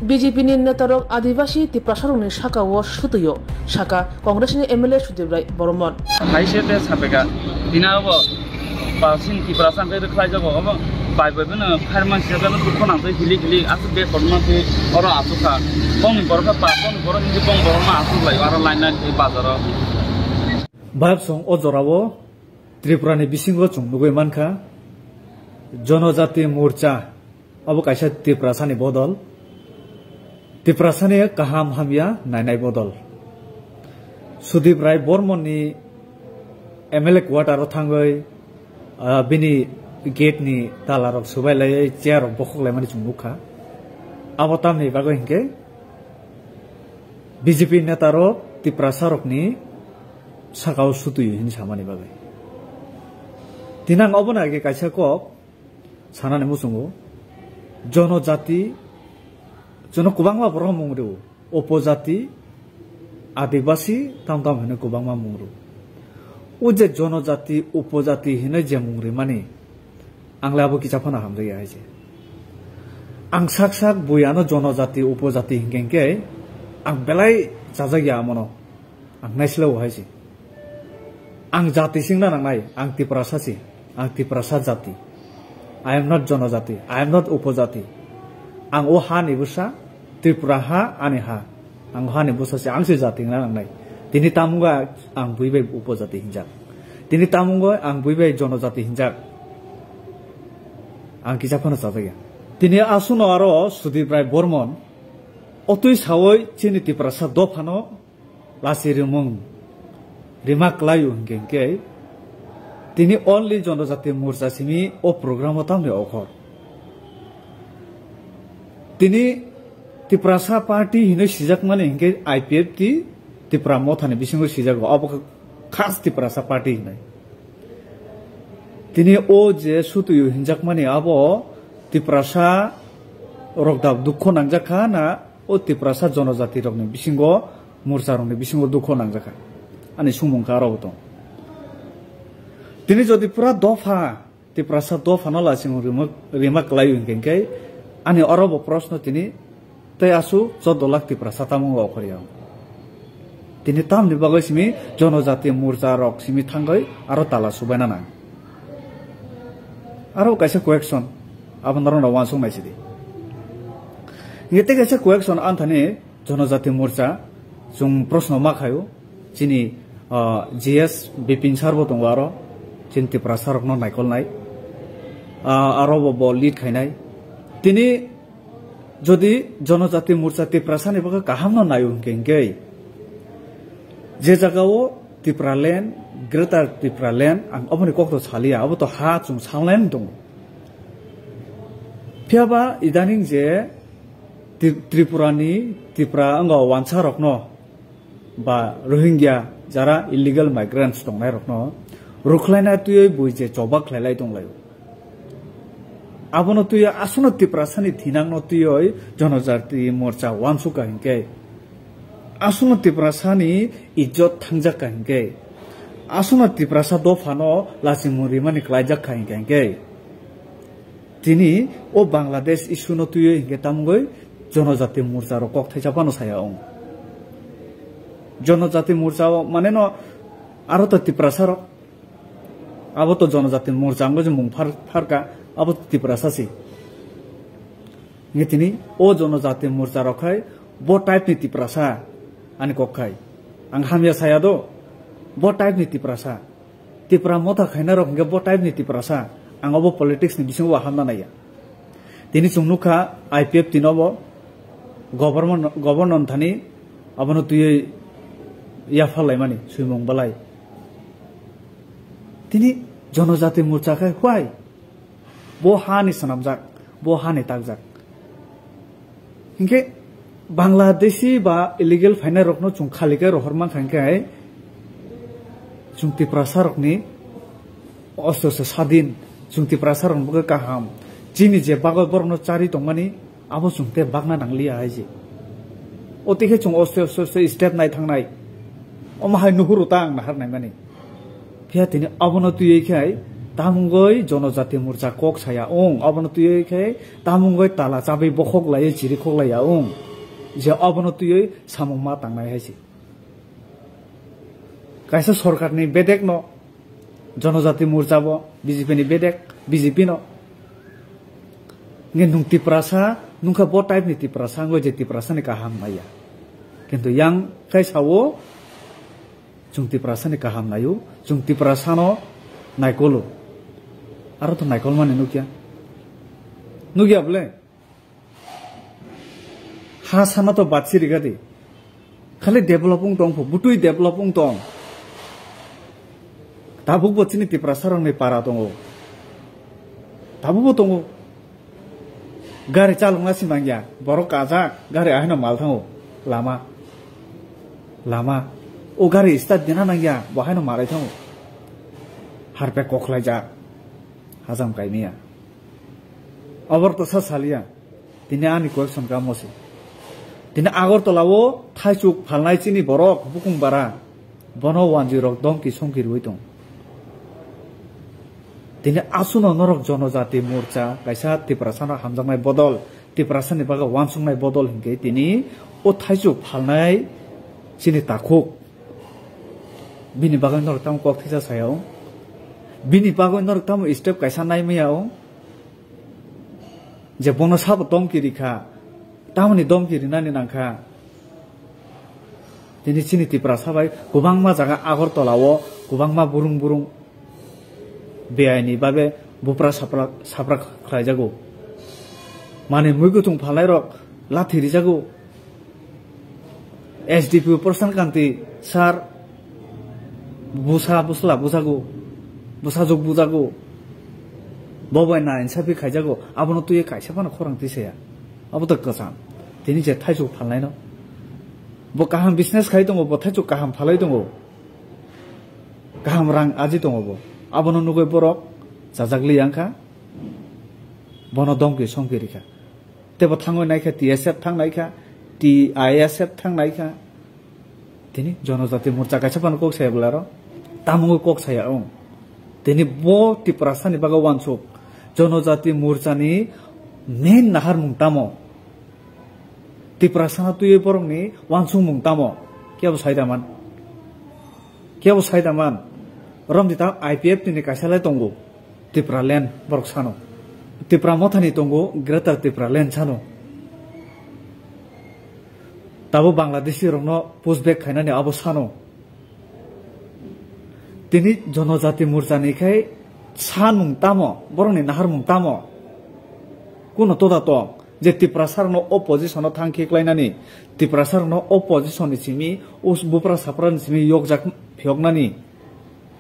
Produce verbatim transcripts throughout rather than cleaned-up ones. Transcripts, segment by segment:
B J P ni netarok Adibasi Tiprasarokni sakao sutuio, saka Congress ni M L A Sudip Rai Bormon. Hai se te sapeka, tina abo Palsin Tiprasa hwnkhe rwkhlai jago, obo bai bai bono phairman sijak, dukho nang tei hili hili aswk de kotorma khe oro aswk kha. Bongni borok khe pa, bongni borok hwnkhe bong borok ma aswk lai, aro line line khe bazaro. Bayapsong o jorao Tripura ni bisingo chwng nugwi mankha, Jonojati Morcha, abo kaisa Tiprasa ni bodol, Tiprasa ni kaham hamya nainai bodol. Sudip Rai Bormon ni M L A quarter o thangwi, ah, bini gate ni tala rok subai laiwi chair rok bokhok laimani chwng nukha. Abo tamni bagwi hinkhe B J P neta rok Tiprasa rokni sakao sutuio hini samani bagwi. Tini ang obono age kaisa kok sanani muchungo, jonojati, jono kwbangma borok mung rwo, upojati, adibasi, tam tam hwnwi kwbangma mung rwo. O je jonojati, upojati hwnwi je mung rimani, ang le abo kisa phano hamjakya hai se. Ang sak sak bui ano jonojati, upojati hinkhe hinkhe ang belai chajakya amono. Ang naisle o hai se. Ang jati singna nangnai, ang Tiprasa se, ang Tiprasa jati. I am not jonojati, I am not upojati. Ang o ha ni bwsa, Tripura ha, ani ha. Ang o ha ni bwsa se, ang se jati wngna nangnai. Tini tamungo ang bui bai upojati hinjak. Tini tamungo ang bui bai jonojati hinjak. Ang kisa phano chajakya. Tini asuno aro Sudip Rai Bormon, otwi sawi chini Tiprasa dophano lachi rimung rima kwlaio hinkhe hinkhe tini only Jonojati Morcha simi o program o tamni okhor. Tini Tiprasa party hinwi sijakmani hinkhe I P F T Tipra Mothani bisingo sijago, abo khe khas Tiprasa party hinwi. Tini o je sutuyo hinjakmani abo Tiprasa rok da dukho nangjak kha na, o Tiprasa jonojati rokni bisingo, morcha rokni bisingo dukho nangjak kha, ani sumung kha aro bo tong. Tini jodi pura dopha, Tiprasa dophano lachimung rima, rima kwlai hinkhe hinkhe ani oro bo proshno tini tei aswk chordo lakh Tiprasa tamo wng okhorya. Tini tamni bagwi simi jonojati morcha rok simi thangwi aro tala subaina nang. Aro kaisa question, abo norok no uansuk nai sidi. Nge tei kaisa question anthani jonojati morcha chwng proshno ma khaio, chini, ah, G S Bipin sir bo tongo aro, chini Tiprasa rok no naikolnai, ah, aro bo, bo lead khainai. Tini jodi Jonojati Morcha Tiprasa ni bagwi kaham no naio hinkhe hinkhe, je jaga o Tipraland, Greater Tipraland, ang oboni kok to saliya, abo to ha chwng salnai wng tongo. Phiya ba idaning je Tri-, Tripura ni, Tipra wngkha wansa rok no, ba Rohingya jara illegal migrants tongnai rokno rwkhlaina twiwi bui je choba khlailai tonglaio. Abono twiwi aswkno Tiprasani thinangno twiwi Jonojati Morcha uansuk ka hinkhe, aswkno Tiprasani ijjot thangjak ka hinkhe, aswkno Tiprasa dophano lachimung rimani klaijak ka hinkhe, hinkhe Tini o Bangladesh issue no twiwi hinkhe tamungwi Jonojati Morcha rok kok thaisa phano saya wng. Jonojati Morcha o mane no aro to Tiprasa rok. Abo to Jonojati Morcha wngwi je mung phar-, pharka, abo to Tiprasa si. Hinkhe tini o Jonojati Morcha rok khai bo type ni Tiprasa ani kok khai. Ang hamya saya do, bo type ni Tiprasa. Tipra Motha khaina rok hinkhe bo type ni Tiprasa. Ang obo politics ni bisingo bo hamna naiya. Tini chwng nukha I P F T no bo government, governor thani abono twiwi yaphar laimani swimung belai. Tini Jonojati Morcha khai why? Bo ha ni swnamjak, bo ha ni takjak. Hinkhe Bangladeshi ba illegal phainai rokno chwng khali khe rohor mankha hinkhe hai chwng Tiprasa rokni osto osto sadin, chwng Tiprasa rokni bagwi kaham. Chini je bagwi borokno chari tongmani abo chwng tei bagna nangliya hai je. O tei khe chwng osto osto osto step nai thangnai. Omo hai nuhuru ta ang nahar naimani. Phiya tini abono twiwi khe hai Tamungoi Jonojati Morcha kok saya ong, obono twiwi khe tamungoi tala chabwi bokhok laiwi chirikhok laiya ong, je obono twiwi samung ma tangnai hai se. Kaisa sorkarni bedekno, Jonojati Morcha bo, B J P ni bedek, B J P no. Nge nwng Tiprasa, nwngkha bo type ni Tiprasa, wngwi je Tiprasa ni kaham maya. Kintu yang khai sao, chwng Tiprasa ni kaham naio, chwng Tiprasa no naikolo. Aro to naikol mani nukya. Nukya bole? Ha sana to batsi rigadi. Khali develop wng tong pho, butui develop wng tong. Tabuk bo chini Tiprasa rok ni para tongo. Tabuk bo tongo. Gari chalokna si nangya, borok kajak, gari ahaino mal thango. Lama. Lama. O gari start dena nangya, bo haino malai thango. Harpe koklaijak. Hajam kaimiya. Obor to sa saliya. Tini ani question kamo se. Tini Agartala o thaichuk phalnai chini borok bukung bara. Bono wanjwi rok domki somki rwi tong. Tini asuno norok Jonojati Morcha kaisa Tiprasano hamjaknai bodol, Tiprasani bagwi wansuknai bodol hinkhe tini o thaichuk phalnai chini takhuk. Bini bagwi norok tamo kok thisa saya o? Bini bagwi norok tamo step kaisa nai maya o? Je bono sabo domki rikha, tamoni domki rinani nangkha. Tini chini Tiprasa bai kwbangma jaga Agartala o kwbangma burung burung beaini babe bupra sapra, sapra khlaijago. Mane mui guthung phalnai rok lathi rijago. S D P O Prasant Kanti sir busa busla bujago, busajuk bujago, bo bai na insafi khaijago, abono twiwi kaisa phano khorang tisaya. Abo to kwcham. Tini je thaichuk phalnaino. Bo kaham business khai tongo, bo thaichuk kaham phalai tongo. Kaham rang aji tongo bo. Abono nugwi borok chajak li yang kha. Bono domki somki rikha. Tebo thangwi naikha, T S F thang naikha, T I S F thang naikha. Tini Jonojati Morcha kaisa phano kok saya bwlaro. Tamungo kok saya ong. Tini bo Tiprasani bagwi wansuk. Jonojati Morchani main naharmung tamo? Tiprasano twiwi borokni wansukmung tamo? Kebo sai da man? Kebo sai da man? Romdi ta I P F T ni kaisa lai tongo. Tipraland borok sano. Tipra Mothani tongo Greater Tipraland sano. Tabo Bangladeshi rokno pushback khainani abo sano. Tini Jonojati Morchani khai sanmung tamo, borokni naharmung tamo? Kuno toda tong je Tiprasa rokno opposition o thang khiklainani, Tiprasa rokno opposition ni simi, us-, bupra sapra ni simi yokjak phiyoknani.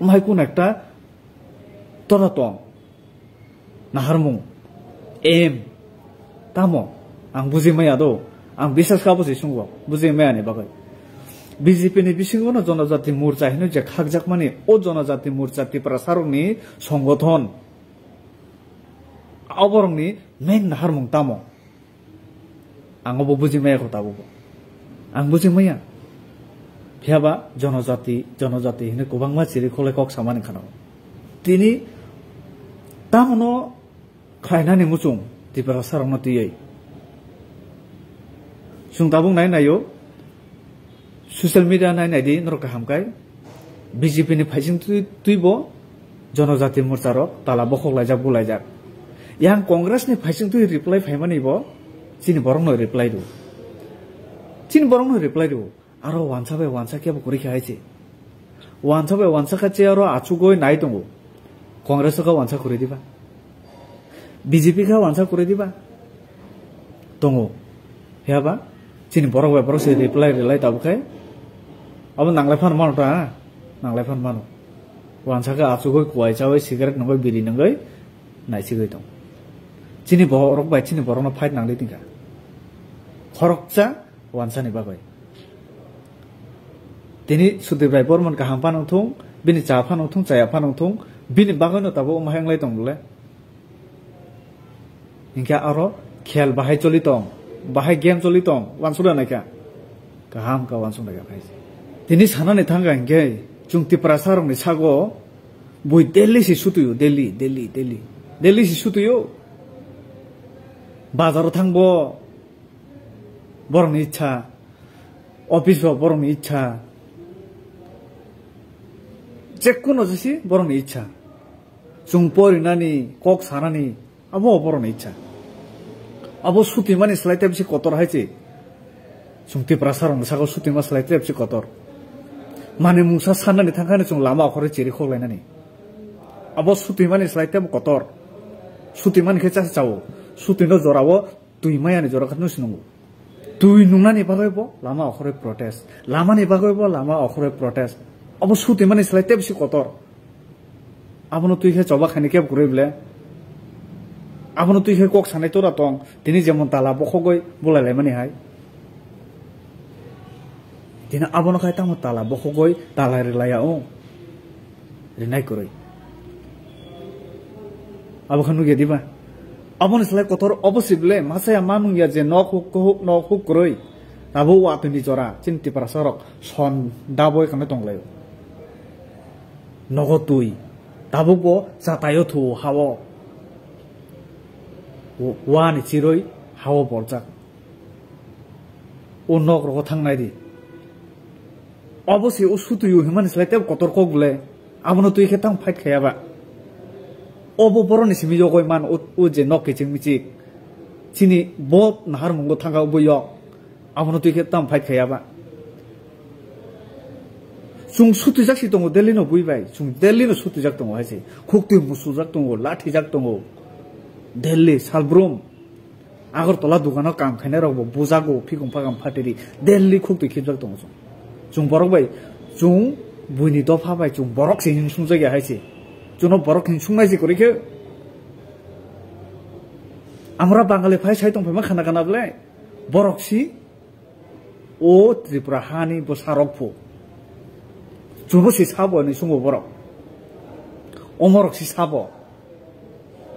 Umhai kun ekta toda tong. Naharmung. Em. Tamo? Ang buji maya do. Ang bisas kha buji sungo. Buji maya ni bagwi. B J P ni bisingo no Jonojati Morcha hino je khakjakmani, o Jonojati Morcha Tiprasa rokni songothon. Oborokni main naharmung tamo? Ang obo buji maya kho tabukbo. Ang buji maya. Phiyaba Jonojati, Jonojati hinwi kwbangma chiri kholai kok samani khana. Tini tamono khlainani muchung Tiprasa rokno twiwi. Chwng tabuk nai naio, social media nai nai di, norok kaham kai. B J P ni phaising twi, twibo Jonojati Morcha rok tala bokhok laijak, bu laijak. Yang Congress ni phaising twi reply phaimani bo chini borok no reply do. Chini borok no reply do. Aro wansa bai wansa kebo kwrwi kha hai se. Wansa bai wansa kha che aro achugoi nai tongo. Congress o kha wansa kwrwi diba? B J P kha wansa kwrwi diba? Tongo. Phiya ba? Chini borok bai borok se reply rwlai tabuk khai. Abo nanglai phan mano ta? Nanglai phan mano. Wansa kha achugoi kuai chawi cigarette nungoi biri nungoi naisigoi tong. Chini borok bai chini borok no fight nangli tingkha. Khoroksa wansa ni bagwi. Tini Sudip Rai Borman kaham phano thung, bini cha phano thung, chaya phano thung, bini bagwino tabuk omo hai wnglai tong bole. Hinkhe aro khel bahai choli tong, bahai game choli tong, wansukna naikha. Kaham kha wansukna naikha phai. Tini sanani thangkha hinkhe chwng Tiprasa rokni sago Bui daily se sutuyo, daily, daily, daily. Daily se sutuyo. Bazaro thangbo borokni ichha, office bo borokni ichha. Jekkuno jesi borokni ichha. Chwng porinani, kok sanani, abo borokni ichha. Abo sutimani slai tei bisi kotor hai se. Chwng Tiprasa rokni saka sutima slai tei bisi kotor. Mani mungsa sanani thangkhani chwng lama okhorwi chiri khoklainani. Abo sutimani slai tei kotor. Sutimani khe chasa chao. Sutino jorao twi mayani jora khe nung sinungo. Twi nungnani bagwi bo lama okhorwi protest. Lamani bagwi bo lama okhorwi protest. Abo sutimani slai tei bisi kotor. Abono twi khe choba khaini kebo kwrwi ble. Abono twi khe kok sanai tora tong. Tini jemon tala bokhogwi bulai laimani hai. Tini abono khai tamo tala bokhogwi tala rilaiya o. Rinai kwrwi. Abo khe nukya diba? Aboni slai kotor obo si ble, masaya ma nungya je nok huk, huk, nok huk kwrwi. Abo watwini jora, chini Tiprasa rok son daboi kana tonglaio. Nogo twi. Tabuk bo chataio thuo hao. Wa-, wani chiroi hao borjak. O nok rogo thangnai di. Obo se o sutuyo himani slai tei kotor kok le. Abono twi khe tang fight khaya ba. Obo boroni simi yogoi man o, o je nok kiching michik. Chini bo nahar mungo thanga obo yok. Abono twi khe tang fight khaya ba. Chwng sutijak si tongo Delhi no bui bai. Chwng Delhi no sutijak tongo hai se. Khuk twi musujak tongo, lathijak tongo. Delhi, Salbrum. Agartala dukano kam khainai rok bo bujago, phikung phakam phatiri, Delhi khuk twi khibjak tongo chwng. Chwng borok bai, chwng buini dopha bai, chwng borok se hinsung jakya hai se. Chwngno borok hinsung nai se kwrwi khe. Amra Bangali phai sai tong phaima khana kana ble, borok si, o Tripura hani bwsarok phu. Chubo si sabo hinwi sungo borok. Omorok si sabo.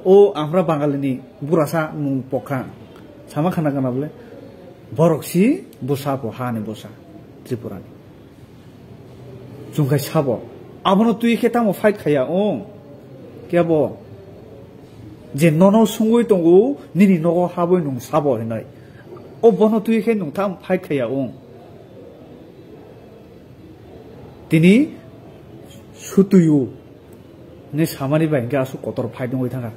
O Amra Bangalini burasa mung pokha. Sama khana kana bole. Borok si bwsa pho hani bwsa. Tripurani. Chwng khai sabo. Abono twi khe tamo fight khaya ong. Kebo. Je nono sungwi tongo, nini nogo habwi nung sabo hinoi. O bono twi khe nung tamo fight khaya ong. Tini sutuyu ne samani bai hingke asuk kotor fight wngwi thangkha.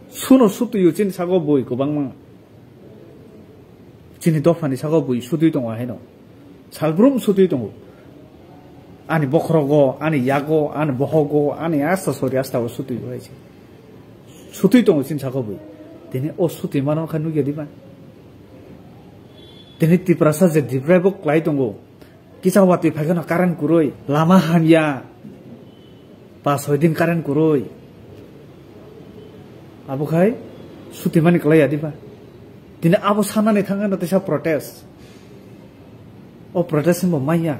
Suno sutuyu chini sago bui kwbangma. Chini dophani sago bui sutwi tongo haino. Salbrum sutwi tongo. Ani bokhorogo, ani yago, ani bohogo, ani asta sori asta o sutwi bai se. Sutwi tongo chini sago bui. Tini o sutwi mano kha nugya diba? Tini Tiprasa je Tripura bo kwlai tongo. Kisa watwi phaikhe no current kwrwi, lama hamya, pas soi din current kwrwi. Abo khai sutimani kwlai ya diba? Tini abo sanani thangkhe no teisa protest. O protest ni bo manya.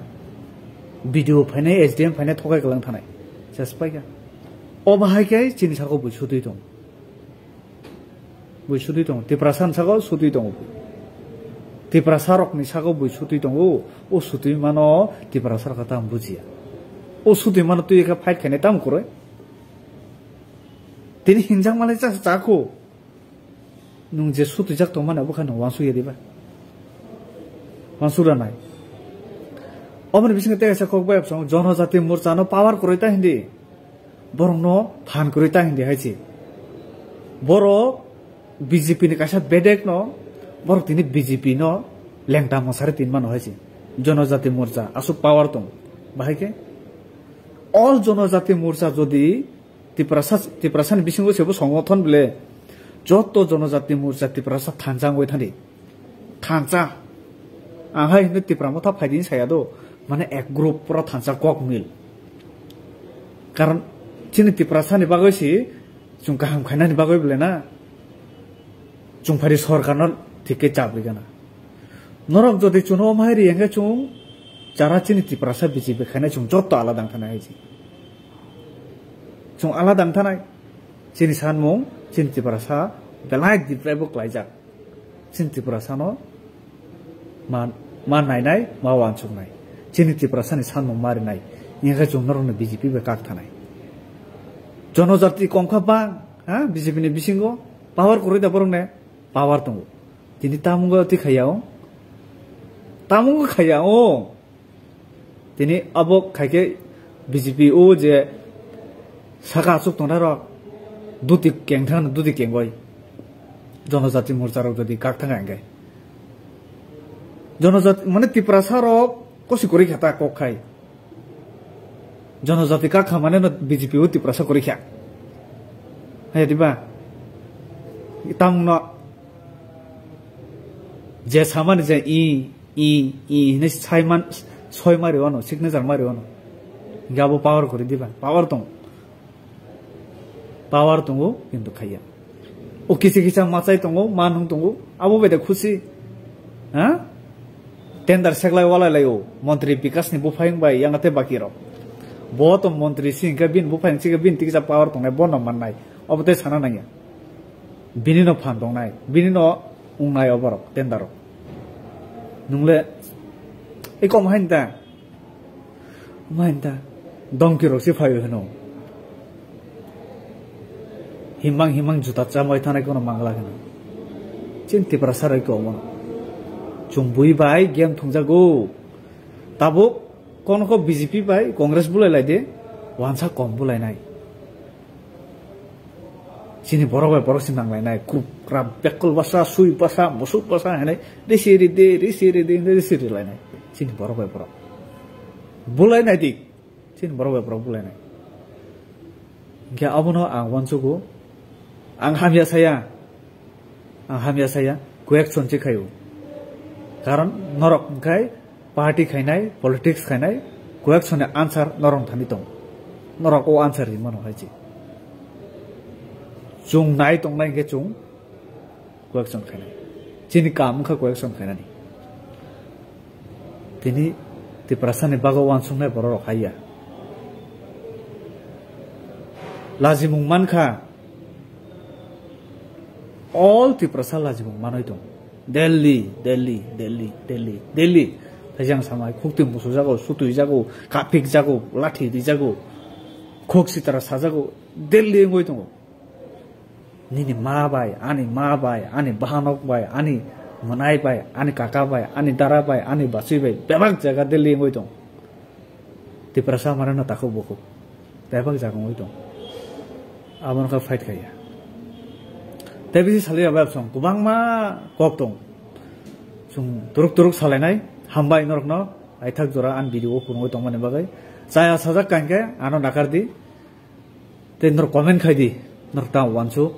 B D O phainai, S D M phainai thokai kwlang thanai. Ses paikha. O bahai khe chini sako bui sutwi tong. Bui sutwi tongo. Tiprasa ni saka o sutwi tongo bui. Tiprasa rokni saka o bui sutwi tongo. O sutwi mano Tiprasa rok tamo bujiya. O sutwi mano twi khe fight khainai tamo kwrwi. Tini hinjak malai chasa chakho. Nwng je sutwijak tongmani abo khe nwng wansukya diba? Wansukra nai. Oboni bisingo tei kaisa kok bayap song, Jonojati Morcha no power kwrwi ta hindi. Borokno phan kwrwi ta hindi hai se. Borok B J P ni kaisa bedek no, borok tini B J P no lengta mwsari tin mano hai se. Jonojati Morcha aswk power tong. Bahai khe all Jonojati Morcha jodi Tiprasa, Tiprasa ni bisingo sebo songothon bele joto Jonojati Morcha Tiprasa thansa wngwi thani. Thansa. Ang hai hwnwi Tipra Motha phaidi saya do. Mane ek group pura thansa kok mil. Karon chini Tiprasa ni bagwi si chwng kaham khainani bagwi bole na. Chwng phari sorkar no thik khe chap rikana. Norok jodi chwngno omhai ri hwnkhe chwng jara chini Tiprasa B J P khainai chwng jotto alada wngkha nai hai se. Chwng alada wngkha nai. Chini sanmung, chini Tiprasa belai deprive bo klaijak. Chini Tiprasano ma, ma nainai, ma wansuknai. Chini Tiprasani sanmung ma rinai. Hingkhe chwng norokno B J P bai kak thanai. Jonojati kongkha bang, ha, B J P ni bisingo power kwrwi da borokne power tongo. Tini tamungo twi khaya o. Tamungo khaya o. Tini abo khaikhe B J P o je saka achuk tongnai rok duti kengthang duti kengoi. Jonojati morcha rok jodi kak thang hingkhe. Jonojati mane Tiprasa rok kosi kwrwi kha ta kok khai. Jonojati kak kha mane no B J P o Tiprasa kwrwi kha. Hai diba? Tangno je samani je i, i, i hinwi saiman, soi mari wano, signature mari wano. Hingke abo power kwrwi diba? Power tong. Power tongo, kintu khaiya. O kisa kisa machai tongo, man hung tongo, abo bai da khusi. Ha? Tender seklai walai lai o, Montri Bikasni buphayung bai yang ate baki rok. Bo to Montri si hingke bin buphayung si hingke bin tikisa power tongnai, bono mannai. Obo tei sana nangya. Bini no phan tongnai, bini no wngnai oborok, tender rok. Nungle, e kom hain ta? Main ta? Dongki rok si phaio hino. Himang himang juta chamai thanai kono mangla hino. Chin Tiprasa rok ko mono. Chung bui bai game thungjago. Tabuk kono ko B J P bai Congress bulai lai de, wansa kom bulai nai. Chini borok bai borok si nanglainai, krup krap, bekol basa, sui basa, musuk basa hinwi risi ridi, risi ridi hinwi risi rilainai. Chini borok bai borok. Bulainai di. Chini borok bai borok bulainai. Hingke abono ang uansugo. Ang hamya saya. Ang hamya saya. Kuyak chonchi khayo. Karon norok hingkai party khainai, politics khainai, kuyak soni answer norok thani tong. Norok o answer ri mano hai chi. Chung nai tongnai hingke chung kuyak son khainai. Chini kam wngkha kuyak son khainani. Tini Tiprasani bago uansuknai borok rok haiya. Lajimung mankha. All Tiprasa lajimung manwi tong. Delhi, Delhi, Delhi, Delhi, Delhi. Thaijang samai khukti musujago, sutuijago, kapikjago, lathi rijago, khuk sitara sajago, Delhi wngwi tongo. Nini ma bai, ani ma bai, ani bahanok bai, ani mwnai bai, ani kaka bai, ani dara bai, ani bachwi bai, bebak jaga Delhi wngwi tong. Tiprasa mane no takhuk bukhuk. Bebak jaga wngwi tong. Abo no kha fight khaiya. Tei bisi salai bai song kwbangma kok tong. Chwng turuk turuk salainai, hambai norokno, aithak jora ani video o phunugwi tongmani bagwi. Chaya sajak kankhe ano nakardi. Tei norok comment khai di, norok tamo uansuk.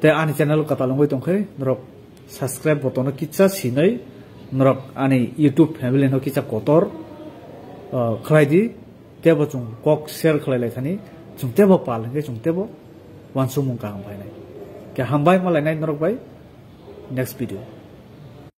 Tei ani channel kwtal wngwi tongkhe, norok subscribe button no kisa sinai, norok ani YouTube family no kisa kotor, uh, khlai di. Tebo chwng kok share khlai lai thani, chwng tebo pal hwnkhe chwng tebo uansukmung kaham phainai. Khe hambai malainai norok bai next video.